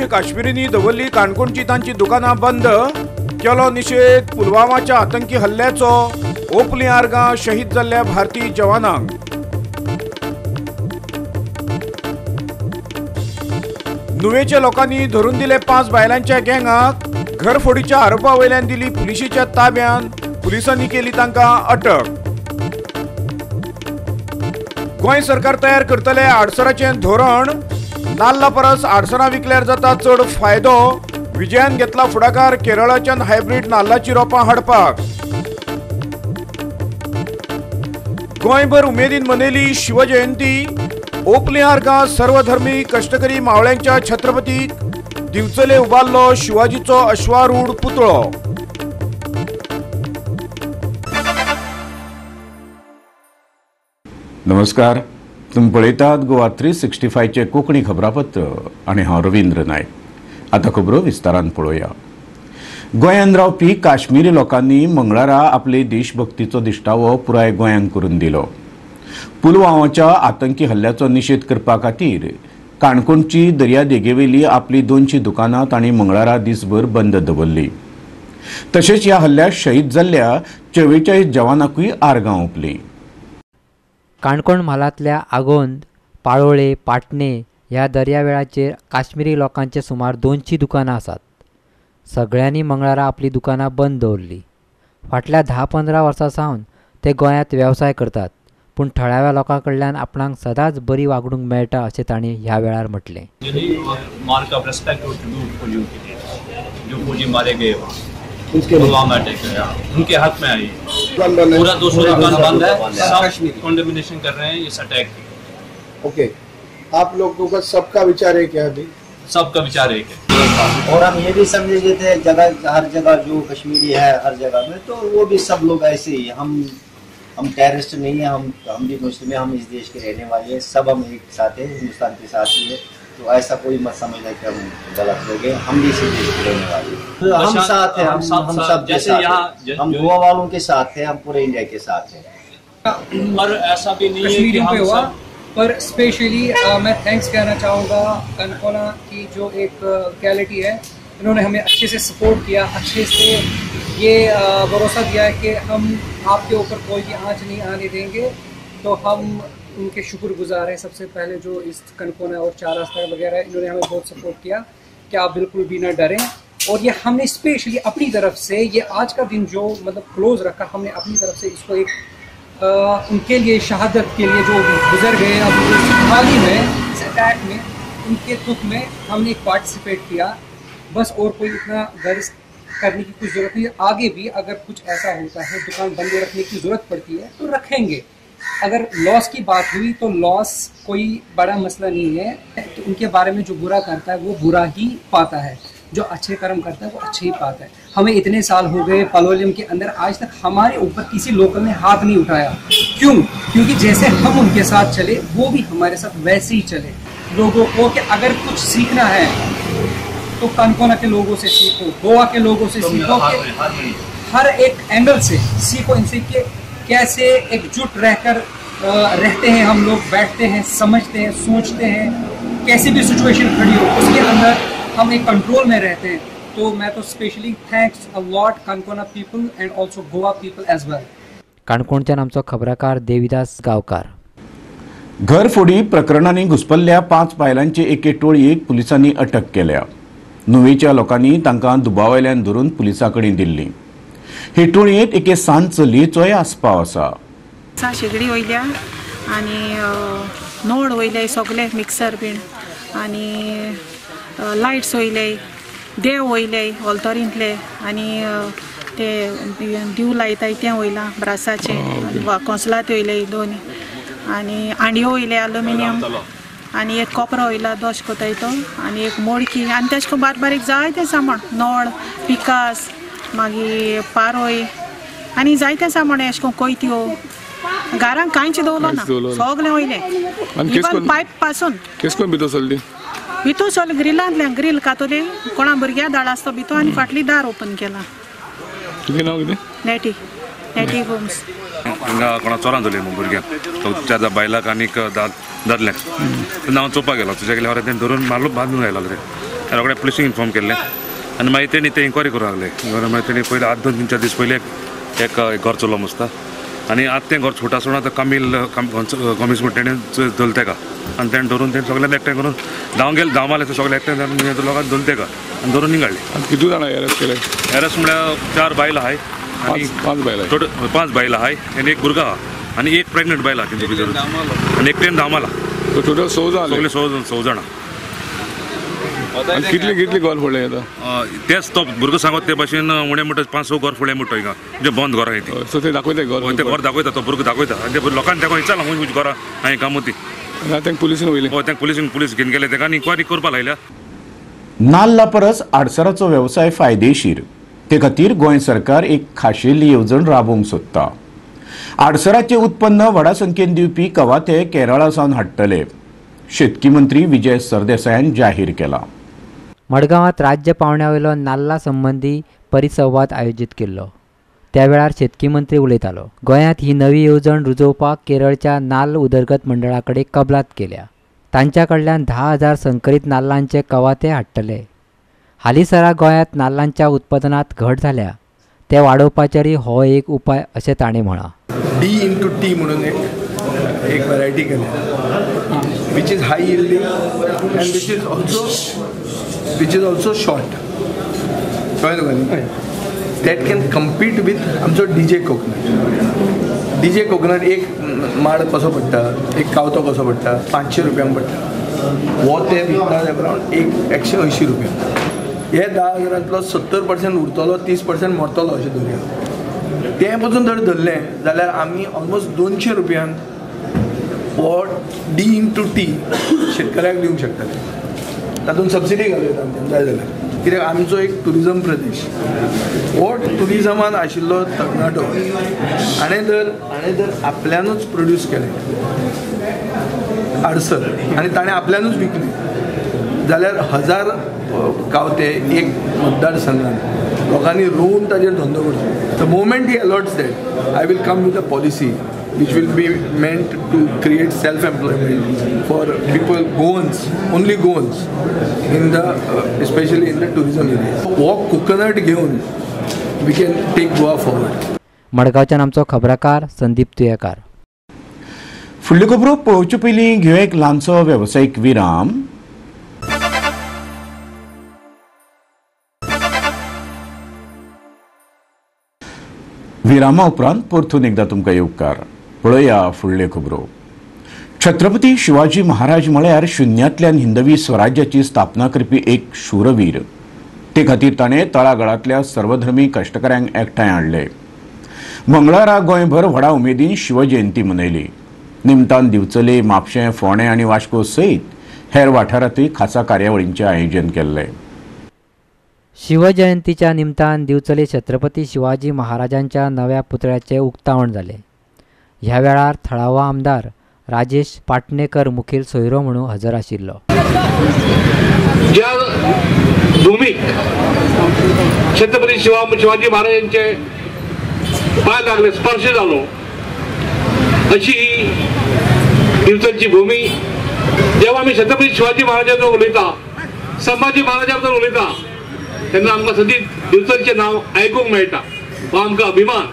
200 काश्मीरींनी दवरली काणकोणची तांची दुकानां बंद, केलो निशेध पुलवामाच्या आतंकी हल्ल्याचो, ओपली आर्गां शहीद जाल्ल्या भारतीय जवानांक। नुवेच्या लोकांनी धरून दिले 5 बायलांच्या गँगाक, घरफोडीच्या आरोपा वयल्यान दिली पुलिशेच्या ताब्यान, पुलिसांनी केली तांकां अटक। गोंय सरकार तयार करतले आडसराचें धोरण, नाल्ला परस आडसरां विकल्यार जाता चड फायदो, विजयान घेतला फुडाकार केरळाच्यान हायब्रीड नाल्लाची रोपां हाडपाक। गोंयभर उमेदीन मनयली शिवजयंती, ओपली आर्गां सर्वधर्मी कश्टकरी मावळ्यांच्या छत्रपतीक दिवचले उबारलो शिवाजीचो अश्वारूढ पुतळो। नमस्कार, तुमी पळयतात गोवा 365चें कोंकणी खबरापत्र आनी हांव रवींद्र नायक। आतां खबरो विस्तारान पळोवया। गोंयांत रावपी काश्मीरी लोकांनी मंगळारा आपले देशभक्तीचो दिश्टावो पुराय गोंयांत करून दिलो। पुलवामाच्या आतंकी हल्ल्याचो निशेध करपा खातीर काणकोणची दर्यादेगेवेली आपली 200 दुकानां तांणी मंगळारा दिसभर बंद दवरली। तशेंच ह्या हल्ल्यात शहीद जाल्ल्या 44 जवानांकूय आर्गां ओंपली। काणकोण म्हालांतल्या आगोंद, पाळोळे, पाटणे ह्या दर्यावेळाचेर काश्मीरी लोकांचे सुमार 200 दुकानां आसात। सगळ्यांनी मंगळारा आपली दुकानां बंद दवरली। फाटल्या 10-15 वर्सां सावन ते गोंयांत वेवसाय करतात, पूण थळाव्या लोकां कडल्यान आपणाक सदांच बरी वागणूक मेळटा अशें तांणी ह्या वेळार म्हटलें। जो फौजी मारे गए पुलवामा अटैक उनके हक में आई, पूरा 200 दुकान बंद है, सब कंडेमिनेशन कर रहे हैं इस अटैक की। ओके, आप लोगों का सबका विचार एक है? अभी सबका विचार एक है। और हम ये भी समझे थे जगह हर जगह जो कश्मीरी है हर जगह में, तो वो भी सब लोग ऐसे ही, हम टेररिस्ट नहीं है, हम भी मुस्लिम हैं, हम इस देश के रहने वाले हैं, सब हम एक साथ हैं, हिंदुस्तान के साथ ही है। तो ऐसा कोई मत समझना कि हम गलत लोग हैं, हम भी इसी देश के रहने वाले हैं, तो हम साथ हैं, हम सब जैसे यहाँ हम गोवा वालों के साथ हैं, हम पूरे इंडिया के साथ हैं। और ऐसा भी नहीं है कि हम हुआ, पर स्पेशली मैं thanks कहना चाहूँगा कनकोना की जो एक क्वालिटी है, इन्होंने हमें अच्छे से सपोर्ट किया, अच्छे से ये भरोसा दिया है कि हम आपके ऊपर कोई भी आँच नहीं आने देंगे। तो हम उनके शुक्रगुजार हैं। सबसे पहले जो इस कनकोना और चार रास्ता वगैरह, इन्होंने हमें बहुत सपोर्ट किया कि आप बिल्कुल भी ना डरें। और ये हमने स्पेशली अपनी तरफ से ये आज का दिन जो मतलब क्लोज़ रखा, हमने अपनी तरफ से इसको एक उनके लिए शहादत के लिए जो गुजर गए अब हाल ही में इस अटैक में, उनके दुख में हमने एक पार्टिसिपेट किया बस, और कोई इतना गर्ज करने की कुछ ज़रूरत नहीं। आगे भी अगर कुछ ऐसा होता है, दुकान बंद रखने की ज़रूरत पड़ती है तो रखेंगे। अगर लॉस की बात हुई तो लॉस कोई बड़ा मसला नहीं है। तो उनके बारे में जो बुरा करता है वो बुरा ही पाता है, जो अच्छे कर्म करता है वो अच्छे ही पाता है। हमें इतने साल हो गए पलोलियम के अंदर, आज तक हमारे ऊपर किसी लोकल ने हाथ नहीं उठाया। क्यों? क्योंकि जैसे हम उनके साथ चले वो भी हमारे साथ वैसे ही चले। लोगों को कि अगर कुछ सीखना है तो कानकोना के लोगों से सीखो, गोवा के लोगों से सीखो, हर एक एंगल से सीखो इनसे कि कैसे एकजुट रहकर रहते हैं हम लोग, बैठते हैं, समझते हैं, सोचते हैं, कैसी भी सिचुएशन खड़ी हो उसके अंदर हम एक कंट्रोल में रहते हैं। तो मैं तो specially thanks a lot Canacona people and also Goa people as well. काणकोणच्यान आमचो खबराकार देविदास गांवकार। घरफोडी प्रकरणांनी घुसपल्ल्या 5 बायलांचे एके टोळयेक पुलिसांनी अटक केल्या। नुवेच्या लोकांनी तांकां दुबावयल्यान धरून पुलिसां कडेन दिल्ली। हे टोळयेंत एके सान चलयेचोय आस्पाव आसा। शेगडी वयल्या आनी नोड वयले सगळे मिक्सर बीन आनी लायट्स वयले, देव वयले ऑल्तोरींतले आनी ते दिव लायताय तें वयलां ब्रासाचें, कोंसलात वयले दोन आनी हांडयो वयले एल्युमिनियम आनी एक कोपरो वयला दोश कोताय तो आनी एक मोडकी आनी तेश कोन बारीक बारीक जायतें सामान, नळ, पिकास, मागीर पारोय आनी जायतें सामान एश कोन कोयत्यो, घरांत कांयच दवरलो ना, सगळें वयलें, इवन पायप पासून। भितर सरली? भितर सरली ग्रिलांतल्यान, ग्रील कातोली कोणा भुरग्या दाळ आसता भितर आनी फाटली दार ओपन केलां। तुगें नांव कितें? नेटी, नेटी गोम्स। हांगा कोणा चोरान धरली भुरग्यांक, चार बायलांक आनीक दादल्यांक, तेन्ना हांव चोवपाक गेलो, तुज्या गेल्यार तें धरून मारलो, बांदून आयलो तें। रोखडे पुलिसीक इन्फॉर्म केल्लें आनी मागीर तेणी ते इन्क्वायरी करूंक लागले. मागीर तेणी पयलीं आतां 2-3 4 दीस पयलीं एक घर चोरलो मस्ता आनी आतां तें घर छोटा सोडून आतां कामील गोमीस म्हणटा तेणें धरलें तेका आनी तेणें धरून तेणें सगळ्यांक एकठांय करून धांव गेले, धांव मारले सगळे एकठांय जावन लोकांक धरून तेका आनी धरून निघाडले. कितू जाणां एरेस्ट केले? एरेस्ट म्हळ्यार 4 बायलां आहाय आनी 5 बायलां आहाय आनी एक भुरगो आहा आनी एक प्रेग्नंट बायल आहा तेंचे भितर आनी एकटेन धांवला. टोटल 6 जाण, सगळे 6 जाणां. कितली कितली घर फोडले आतां? तेच तो भुरगो सांगत ते भाशेन उणें म्हणटा 5-6 घर फोडले म्हणटा हिंगा जे बंद घरां ती. सो ते दाखयता घर, ते घर दाखयता तो भुरगो दाखयता आनी ते लोकांनी तेका विचारलां खूंय खूंय घरां हांवें कामती. तांकां पुलिसीन वयले? हय, तांकां पुलिसीन पुलीस घेवन गेले तेका आनी इन्क्वायरी करपा लायल्या. नाल्ला परस आडसराचो वेवसाय फायदेशीर, ते खातीर गोंय सरकार एक खाशेली येवजण राबोवंक सोदता. आडसराचें उत्पन्न व्हडा संख्येन दिवपी कवाथे केरळा सावन हाडटले, शेतकी मंत्री विजय सरदेसायान जाहीर केला. मडगांवांत राज्य पावंड्या वयलो नाल्ला संबंदी परिसंवाद आयोजीत केल्लो. त्या वेळार शेतकी मंत्री उलयतालो. गोंयांत ही नवी येवजण रुजोवपाक केरळच्या नाल्ल उदरगत मंडळा कडेन कबलात केल्या. तांच्या कडल्यान 10,000 संकरीत नाल्लांचे कवाथे हाडटले. हालींसरा गोंयांत नाल्लांच्या उत्पादनांत घट जाल्या, ते वाडोवपाचेरय हो एक उपाय अशें ताणें म्हळां. D into T म्हणून एक व्हरायटी केल्या, which is high yielding and which is also short. कळ्ळें तुका न्ही? That can compete with आमचो डीजे कोकोनट. डीजे कोकोनट एक माड कसो पडटा, एक कावतो कसो पडटा, 500 रुपयांक पडटा. हो ते विकता अरावंड 180 रुपया. हे 10,000 70% उरतलो, 30% मरतलो अशें धरया. तें पसून जर धरलें जाल्यार आमी ऑलमोस्ट 200 रुपयान हो D into T शेतकऱ्याक दिवंक शकतले. तातूंत सबसिडी घालूं येता आमच्यान जाय जाल्यार, कित्याक आमचो एक ट्युरिजम प्रदेश, हो ट्युरिजमान आशिल्लो तरणाटो हाणें जर आपल्यानूच प्रोड्यूस केलें आडसर आनी ताणें आपल्यानूच विकलें जाल्यार 1000 कावते एक मतदारसंघान लोकांनी रोवन ताजेर धंदो करचो. The moment he allots that, I will come with a policy which will be meant to create self-employment for people, Goans, only Goans, in the especially in the tourism areas. हो कोकोनट घेवन we can take Goa forward. मडगांवच्यान आमचो खबराकार संदीप तुयेकार. फुडल्यो खबरो पळोवचे पयलीं घेवया एक ल्हानसो वेवसायीक विराम. विरामा उपरांत परतून एकदा तुमकां येवकार. पळया फुडल्यो खबरो. छत्रपती शिवाजी महाराज म्हळ्यार शुन्यांतल्यान हिंदवी स्वराज्याची स्थापना करपी एक शूरवीर. ते खातीर ताणें तळागाळांतल्या सर्वधर्मी कश्टकऱ्यांक एकठांय हाडले. मंगळारा गोंयभर व्हडा उमेदीन शिवजयंती मनयली. निमतान दिवचले, म्हापशें, फोंडें आनी वास्को सयत हेर वाठारांतूय खासा कार्यावळींचें आयोजन केल्लें. शिवजयंतीच्या निमतान दिवचले छत्रपती शिवाजी महाराजांच्या नव्या पुतळ्याचें उक्तावण जालें. ह्या वेळार थळावो आमदार राजेश पाटणेकर मुखेल सोयरो म्हणून हजर आशिल्लो. ज्या भूमीक छत्रपती शिवाजी महाराजांचे पाय लागले, स्पर्श जालो, अशी ही दिवचलची भूमी. जेव्हा आमी छत्रपती शिवाजी महाराजांबद्दल उलयता, संभाजी महाराजांबद्दल उलयता, तेन्ना आमकां सदींच दिवचलचें नांव आयकूंक मेळटा, हो आमकां अभिमान.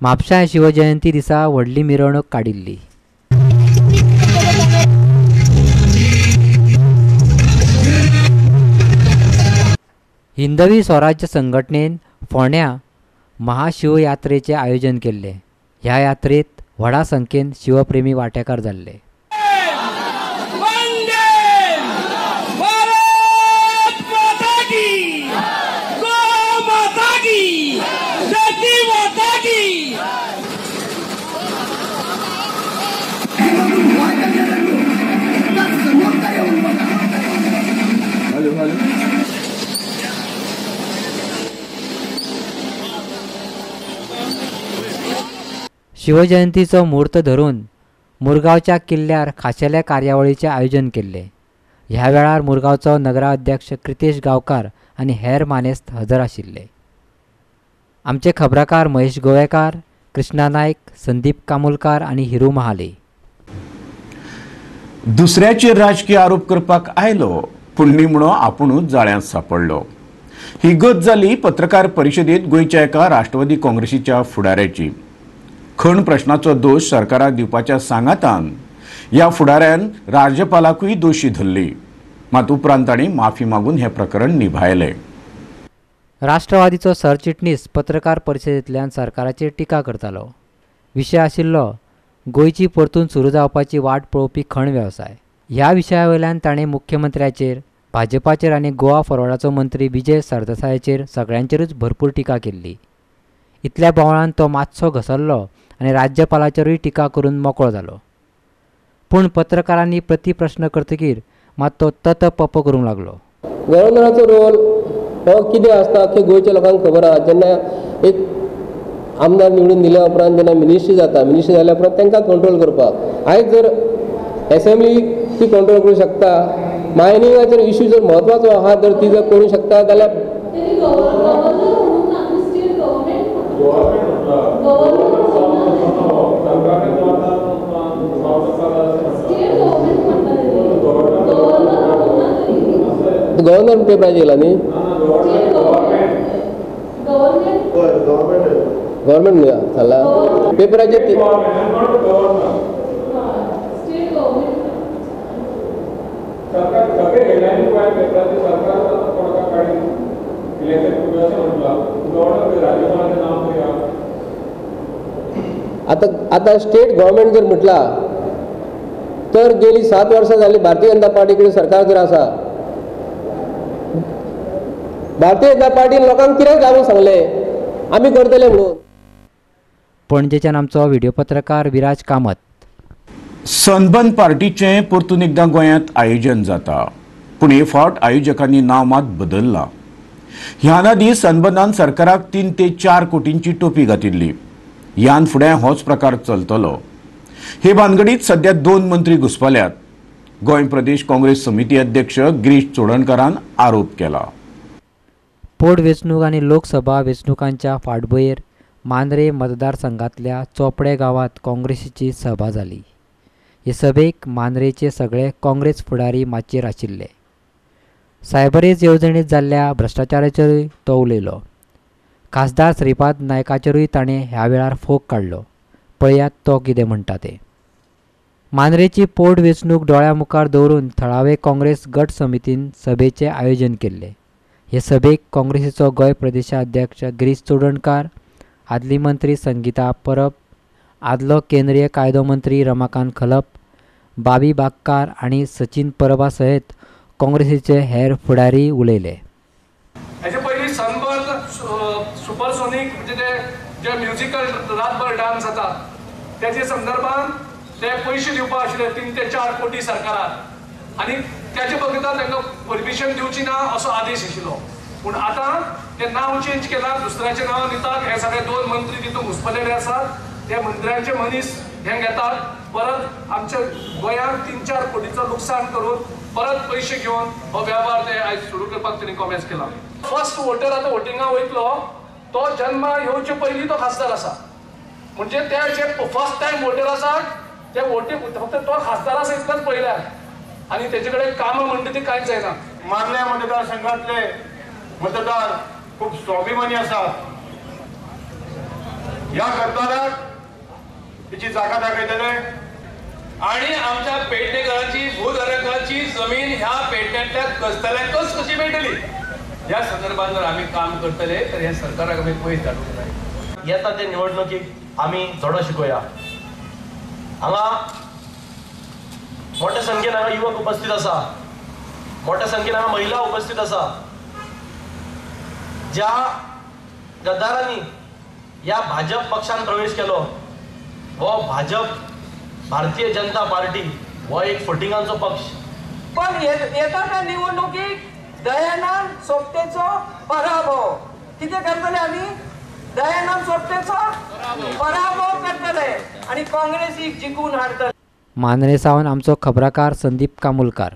म्हापशां शिवजयंती दिसा व्हडली मिरवणूक काडिल्ली. हिंदवी स्वराज्य संघटनेन फोंड्यां महाशिवयात्रेचें आयोजन केल्लें. ह्या यात्रेत व्हडा संख्येन शिवप्रेमी वांटेकार जाल्ले. शिवजयंतीचो म्हूर्त धरून मुरगांवच्या किल्ल्यार खाशेल्या कार्यावळीचें आयोजन केल्लें. ह्या वेळार मुरगांवचो नगराध्यक्ष क्रितेश गांवकार आनी हेर मानेस्त हजर आशिल्ले. आमचे खबराकार महेश गोवेकार, कृष्णा नायक, संदीप कामुलकार आनी हिरू महाले. दुसऱ्याचेर राजकीय आरोप करपाक आयलो पूण निमणो आपुणूच जाळ्यांत सापडलो. ही गत जाली पत्रकार परिशदेंत गोंयच्या एका राष्ट्रवादी काँग्रेसीच्या फुडाऱ्याची. खण प्रश्नाचो दोश सरकाराक दिवपाच्या सांगातान ह्या फुडाऱ्यान राज्यपालाकूय दोशी धरली. मात उपरांत तांणी माफी मागून हें प्रकरण निभायलें. राष्ट्रवादीचो सरचिटणीस पत्रकार परिशदेंतल्यान सरकाराचेर टिका करतालो. विशय आशिल्लो गोंयची परतून सुरू जावपाची वाट पळोवपी खण वेवसाय. ह्या विशया वयल्यान ताणें मुख्यमंत्र्याचेर, भाजपाचेर आनी गोवा फॉरवर्डाचो मंत्री विजय सरदेसायाचेर सगळ्यांचेरूच भरपूर टिका केल्ली. इतल्या बोवाळान तो मातसो घसरलो आनी राज्यपालाचेरूय टिका करून मोकळो जालो. पूण पत्रकारांनी प्रति प्रश्न करतकीर मात तो तत पप करूंक लागलो. गव्हर्नराचो रोल हो कितें आसता की गोंयच्या लोकांक खबर आसा. जेन्ना एक आमदार निवडून दिल्या उपरांत जेन्ना मिनिस्ट्री जाता, मिनिस्ट्री जाल्या उपरांत तांकां कंट्रोल करपाक आयज जर एसेंब्ली ती कंट्रोल करूं शकता, मायनिंगाचेर इश्यू जर म्हत्वाचो आसा जर ती जर करूं शकता जाल्यार गव्हर्नर पेपराचेर येयला न्ही, गव्हर्मेंट थारला पेपराचेर. आतां आतां स्टेट गव्हर्मेंट जर म्हटला तर गेली 7 वर्सां जाली भारतीय जनता पार्टी कडेन सरकार जर आसा, भारतीय जनता पार्टीन लोकांक कितें जावूं सांगलें आमी करतले म्हणून. पणजेच्यान आमचो व्हिडिओ पत्रकार विराज कामत. सनबर्न पार्टीचें परतून एकदां गोंयांत आयोजन जाता, पूण हे फावट आयोजकांनी नांव मात बदल्लां. ह्यान आदीं सनबर्नान सरकाराक 3 ते 4 कोटींची टोपी घातिल्ली. ह्यान फुडें होच प्रकार चलतलो. हे भानगडीत सध्या 2 मंत्री घुस्पल्यात. गोंय प्रदेश काँग्रेस समिती अध्यक्ष गिरीश चोडणकारान आरोप केला. पोटवेंचणूक आनी लोकसभा वेंचणुकांच्या फाटभुंयेर मांद्रे मतदारसंघांतल्या चोपडे गांवांत काँग्रेसीची सभा जाली. हे सभेक मांद्रेचे सगळे काँग्रेस फुडारी माचयेर आशिल्ले. सायबरेज येवजणेंत जाल्ल्या भ्रश्टाचाराचेरूय तो उलयलो. खासदार श्रीपाद नायकाचेरूय ताणें ह्या वेळार फोग काडलो. पळयात तो कितें म्हणटा तें. मांद्रेची पोटवेंचणूक दोळ्या मुखार दवरून थळावे काँग्रेस गट समितीन सभेचें आयोजन केल्लें. हे सभेक काँग्रेसीचो गोंय प्रदेशाध्यक्ष गिरीश चोडणकार, आदली मंत्री संगीता परब, आदलो केंद्रीय कायदो मंत्री रमाकांत खलप, बाबी बागकार आनी सचिन परबा सयत काँग्रेसीचे हेर फुडारी उलयले. हेजे पयलीं सनबर्न सुपरसोनीक म्हणजे ते जे म्युजिकल रातभर डान्स जाता तेजे संदर्भान ते पयशे दिवपा आशिल्ले 3 ते 4 कोटी सरकाराक आनी त्याचे बगता तांकां परमिशन दिवची ना असो आदेश आशिल्लो. पूण आतां ते नांव चेंज केलां, दुसऱ्याचें नांव दितात. हे सगळे 2 मंत्री तितून घुसपलेले आसात. ते मंत्र्यांचे मनीस हे घेतात, परत आमच्या गोंयांत 3-4 कोटीचो लुकसाण करून परत पयशे घेवन हो वेव्हार ते आयज सुरू करपाक तेणी कॉमेस केला. फर्स्ट वोटर आतां वोटिंगा वयतलो तो जन्मा येवचे पयलीं तो खासदार आसा, म्हणजे ते जे फर्स्ट टायम वोटर आसा ते वोटींग फक्त तो खासदार आसा इतलेंच पळयल्यार आनी तेजे कडेन कामां म्हणटा ती कांयच जायना. मार्ल्या मतदारसंघातले मतदार खूब स्वाभिमानी आसात. ह्या गद्दाराक तिची जागा दाखयतले आणि आमच्या पेडणेकरांची भूधारकांची जमीन ह्या पेडण्यांतल्या कसतल्यांकच कशी मेळटली ह्या संदर्भात जर आमी काम करतले तर हे सरकाराक आमी पयस धाडूंक जाय. येता ते निवडणुकीक आमी धडो शिकोया. हांगा मोठ्या संख्येन हांगा युवक उपस्थित आसा, मोठ्या संख्येन हांगा महिला उपस्थित आसा. ज्या गद्दारांनी ह्या भाजप पक्षान प्रवेश केलो हो भाजप भारतीय जनता पार्टी हो एक फटिंगांचो पक्ष. पण येता त्या निवडणुकीक दयानंद सोपटेचो पराभव कितें करतले आमी? दयानंद सोपटेचो पराभव करतले आनी काँग्रेसीक जिखून हाडटले. मांद्रे सावन आमचो खबराकार संदीप कामुलकार.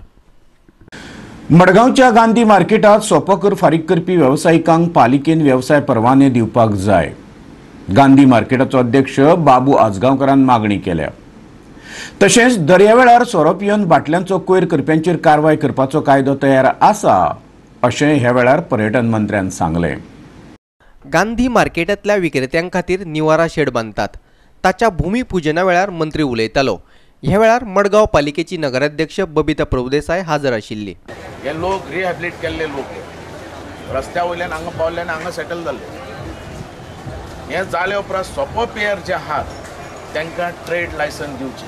मडगांवच्या गांधी मार्केटात सोपो कर फारीक करपी वेवसायिकांक पालिकेन वेवसाय परवाने दिवपाक जाय. गांधी मार्केटाचो अध्यक्ष बाबू आजगांवकारान मागणी केल्या. तशेंच दर्यावेळार सोरो पिवन बाटल्यांचो कोयर करप्यांचेर कारवाय करपाचो कायदो तयार आसा अशें ह्या वेळार पर्यटन मंत्र्यान सांगलें. गांधी मार्केटांतल्या विक्रेत्यां खातीर निवारा शेड बांदतात ताच्या भूमिपूजना वेळार मंत्री उलयतालो. ह्या वेळार मडगांव पालिकेची नगराध्यक्ष बबिता प्रभुदेसाय हाजर आशिल्ली. हे लोक रिहॅबिलिट केल्ले लोक रस्त्या वयल्यान हांगा पावले आनी हांगा सेटल जाले. हें जाले उपरांत सोपो पेयर जे आहात तांकां ट्रेड लायसन्स दिवचें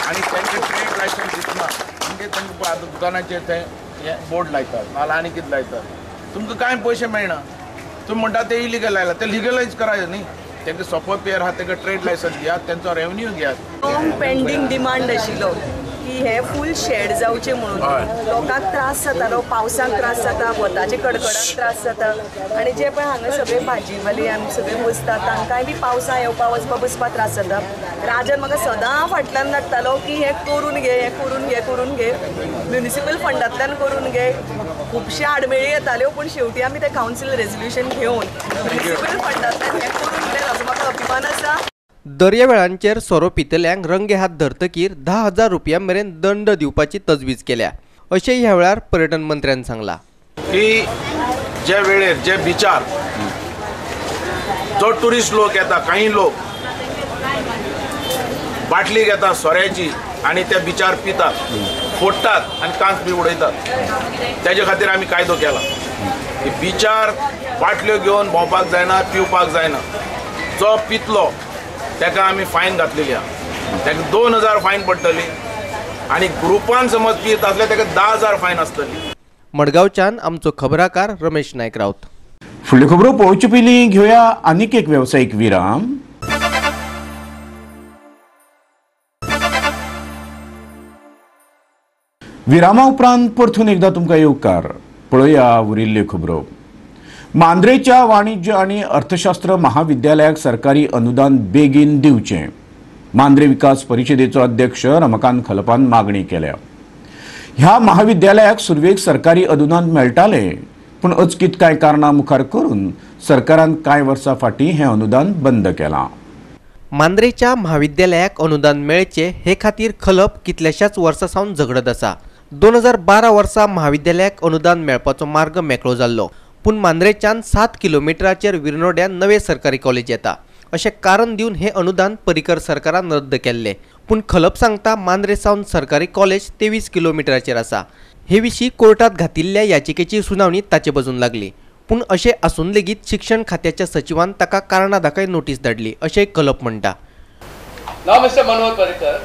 आनी तांकां ट्रेड लायसन्स दितना म्हणजे तांकां आतां दुकानाचेर ते बोर्ड लायतात नाजाल्यार आनी कितें लायतात, तुमकां कांय पयशे मेळना. तुमी म्हणटा ते इलिगल आयला, ते लिगलायज करायचे न्ही. तांकां सोपो पेयर आहा तांकां ट्रेड लायसन्स दियात, तेंचो रेवन्यू घेयात. लॉंग पेंडींग डिमांड आशिल्लो की हे फूल शेड जावचे म्हणून लोकांक त्रास जातालो, पावसाक त्रास जाता, वताचे कडकडाक त्रास जाता आनी जे पळय हांगा सगळे भाजीवाले आमी सगळे बसतात तांकांय बी पावसा येवपा वचपा बसपा त्रास जाता. राजन म्हाका सदां फाटल्यान लागतालो की हें करून घे, हें करून घे, करून घे, म्युनिसिपल फंडांतल्यान करून घे. खुबशे आडमेळी येताल्यो पूण शेवटी आमी ते कावन्सील रेजोल्युशन घेवन म्युनिसिपल फंडांतल्यान हें करून दिलें, ताचो म्हाका अभिमान आसा. दर्यावेळांचेर सोरो पितल्यांक रंगे हात धरतकीर 10,000 रुपया मेरेन दंड दिवपाची तजवीज केल्या अशें ह्या वेळार पर्यटन मंत्र्यान सांगला. की जे वेळेर जे बिचार जो टुरिस्ट लोक येता, काही लोक बाटली घेता सोऱ्याची आनी ते बिचार पितात, फोडटात आनी कांच बी उडयतात. तेजे खातीर आमी कायदो केला की बिचार बाटल्यो घेवन भोंवपाक जायना, पिवपाक जायना. जो पितलो ताका आमी फायन घातलेली आहा, ताका 2,000 फायन पडटली आनी ग्रुपान समज पियत आसल्यार ताका 10,000 फायन आसतली. मडगांवच्यान आमचो खबराकार रमेश नायक राऊत. फुडल्यो खबरो पळोवचे पयलीं घेवया आनीक एक वेवसायीक विराम. विरामा उपरांत परतून एकदा तुमकां येवकार. पळोवया उरिल्ल्यो खबरो. मांद्रेच्या वाणिज्य आनी अर्थशास्त्र महाविद्यालयाक सरकारी अनुदान बेगीन दिवचें, मांद्रे विकास परिषदेचो अध्यक्ष रमाकांत खलपान मागणी केल्या. ह्या महाविद्यालयाक सुरवेक सरकारी अनुदान मेळटालें पूण अचकीत कांय कारणां मुखार करून सरकारान कांय वर्सां फाटीं हें अनुदान बंद केलां. मांद्रेच्या महाविद्यालयाक अनुदान मेळचें हे खातीर खलप कितल्याशाच वर्सां सावन झगडत आसा. 2012 वर्सा महाविद्यालयाक अनुदान मेळपाचो मार्ग मेकळो जाल्लो पूण मांद्रेच्यान 7 किलोमिटराचेर विर्नोड्यान नवे सरकारी कॉलेज येता अशें कारण दिवन हे अनुदान पर्रीकर सरकारान रद्द केल्लें. पूण खलप सांगता मांद्रे सावन सरकारी कॉलेज 23 किलोमिटराचेर आसा. हे विशीं कोर्टात घातिल्ल्या याचिकेची सुनावणी ताचे बाजून लागली पूण अशें आसून लेगीत शिक्षण खात्याच्या सचिवान ताका कारणां दाखय नोटीस धाडली अशें खलप म्हणटा. Now Mr. Manohar Parrikar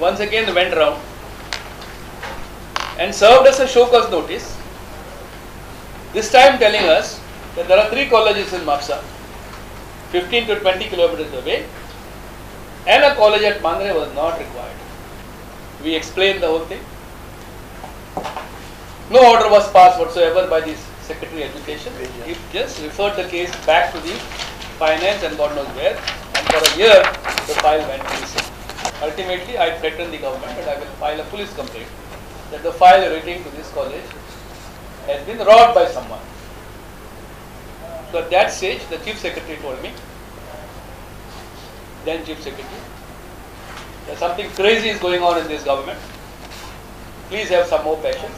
once again went round and served us a show cause notice, this time telling us that there are 3 colleges in Mapsa, 15 to 20 kilometers away, and a college at Mandre was not required. We explained the whole thing. No order was passed whatsoever by the Secretary of Education. He just referred the case back to the finance and God knows where, and for a year the file went missing. Ultimately, I threatened the government that I will file a police complaint that the file relating to this college has been robbed by someone. So at that stage, the Chief Secretary told me, then Chief Secretary, that something crazy is going on in this government. Please have some more patience.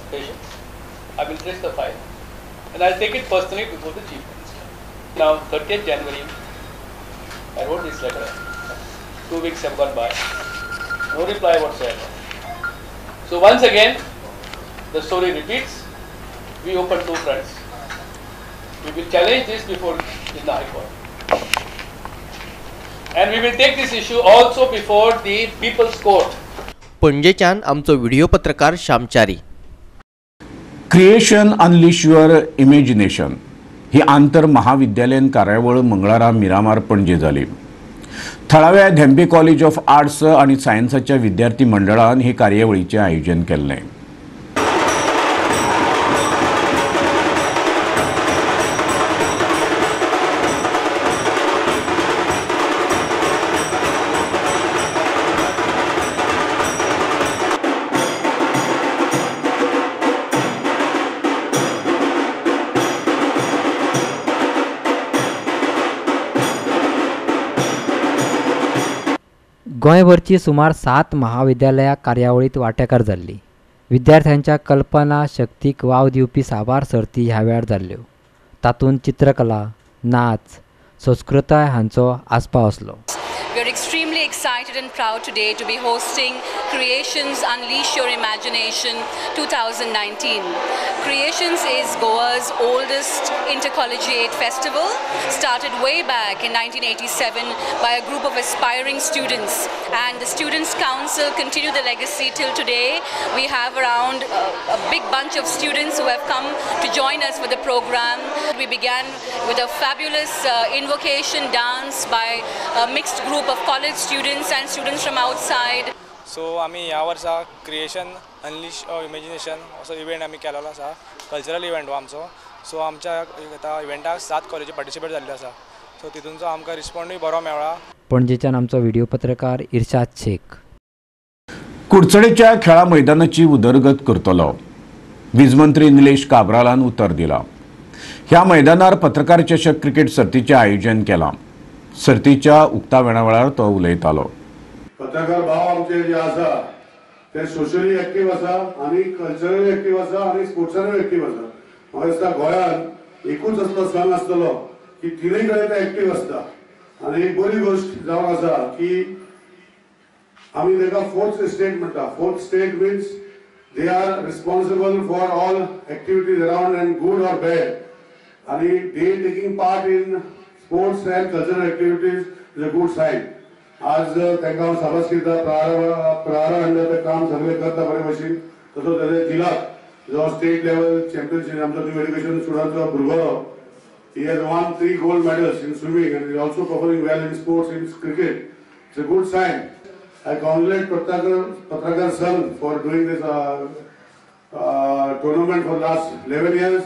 I will trace the file and I'll take it personally before the Chief Minister. Now, 30th January, I wrote this letter. 2 weeks have gone by. No reply whatsoever. So once again, the story repeats. We open 2 fronts. We will challenge this before in the High Court. And we will take this issue also before the People's Court. पणजेच्यान आमचो video पत्रकार Shyamchari. Creation unleash your imagination ही आंतर महाविद्यालयीन कार्यावळ मंगळारा मिरामार पणजे जाली. थळाव्या Dhempe college of arts आनी सायन्साच्या विद्यार्थी मंडळान हे कार्यावळीचें आयोजन केल्लें. गोंयभरची सुमार 7 महाविद्यालयां कार्यावळींत वांटेकार जाल्लीं. विद्यार्थ्यांच्या कल्पना शक्तीक वाव दिवपी साबार सर्ती ह्या वेळार जाल्ल्यो. तातूंत चित्रकला, नाच, संस्कृताय हांचो आस्पाव आसलो. We are extremely excited and proud today to be hosting Creations Unleash Your Imagination 2019. Creations is Goa's oldest intercollegiate festival, started way back in 1987 by a group of aspiring students, and the Students' Council continue the legacy till today. We have around a big bunch of students who have come to join us for the program. We began with a fabulous invocation dance by a mixed group of college students and students from outside. So आमी ह्या वर्सा creation unleash imagination असो event आमी केलेलो आसा. Cultural event हो आमचो. So आमच्या आतां इव्हेंटाक 7 कॉलेजी पार्टिसिपेट जाल्ल्यो आसा. सो तितूंचो आमकां रिस्पॉन्डूय बरो मेळ्ळा. पणजेच्यान आमचो व्हिडिओ पत्रकार इर्शाद शेख. कुडचडेच्या खेळा मैदानाची उदरगत करतलो वीज मंत्री निलेश काब्रालान उतर दिलां. ह्या मैदानार पत्रकार चषक क्रिकेट सर्तीचें आयोजन केलां. सर्तीच्या उक्तावणा वेळार तो उलयतालो. पत्रकार भाव आमचे जे आसा ते सोशली एक्टीव आसा आनी कल्चरली एक्टीव आसा आनी स्पोर्ट्सानूय एक्टीव आसा. म्हाका दिसता गोंयांत एकूच असलो सण आसतलो की तिनूय कडेन ते एक्टीव आसता. आनी एक बरी गोश्ट जावन आसा की आमी ताका फोर्थ स्टेट म्हणटा. Fourth state means they are responsible for all activities around and good or bad. आनी they taking part in sports and cultural activities is a good sign. आज तांकां हांव साबास करता. प्रहारा अंडर काम सगळें करता बरे भशेन. तसोच तेजे जिलाक जो स्टेट लेवल चॅम्पियनशीप आमचो न्यू एड्युकेशन स्टुडंटचो भुरगो, he has won 3 gold medals in swimming and is also performing well in sports in cricket. It's a good sign. I congratulate Patrakar Sangh for doing this tournament for last 11 years.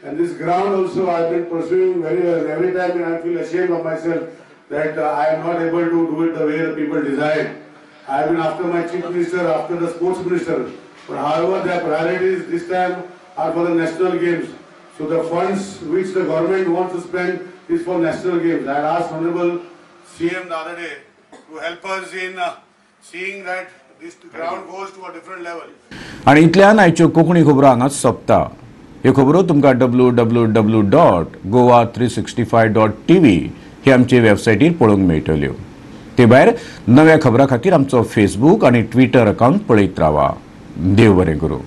And this ground also I have been pursuing very well. Every time I feel ashamed of myself that I am not able to do it the way the people desire. I have been after my chief minister, after the sports minister. But however, their priorities this time are for the national games. So the funds which the government wants to spend is for national games. I had asked Honorable CM the other day to help us in seeing that this ground goes to a different level. आनी इतल्यान आयच्यो कोंकणी खबरो हांगाच सोंपता. ह्यो खबरो तुमकां www.goa365.tv ही आमचे वेबसायटीर पळोवंक मेळटल्यो. ते भायर नव्या खबरां खातीर आमचो फेसबूक आनी ट्विटर अकावंट पळयत रावा. देव बरें करूं.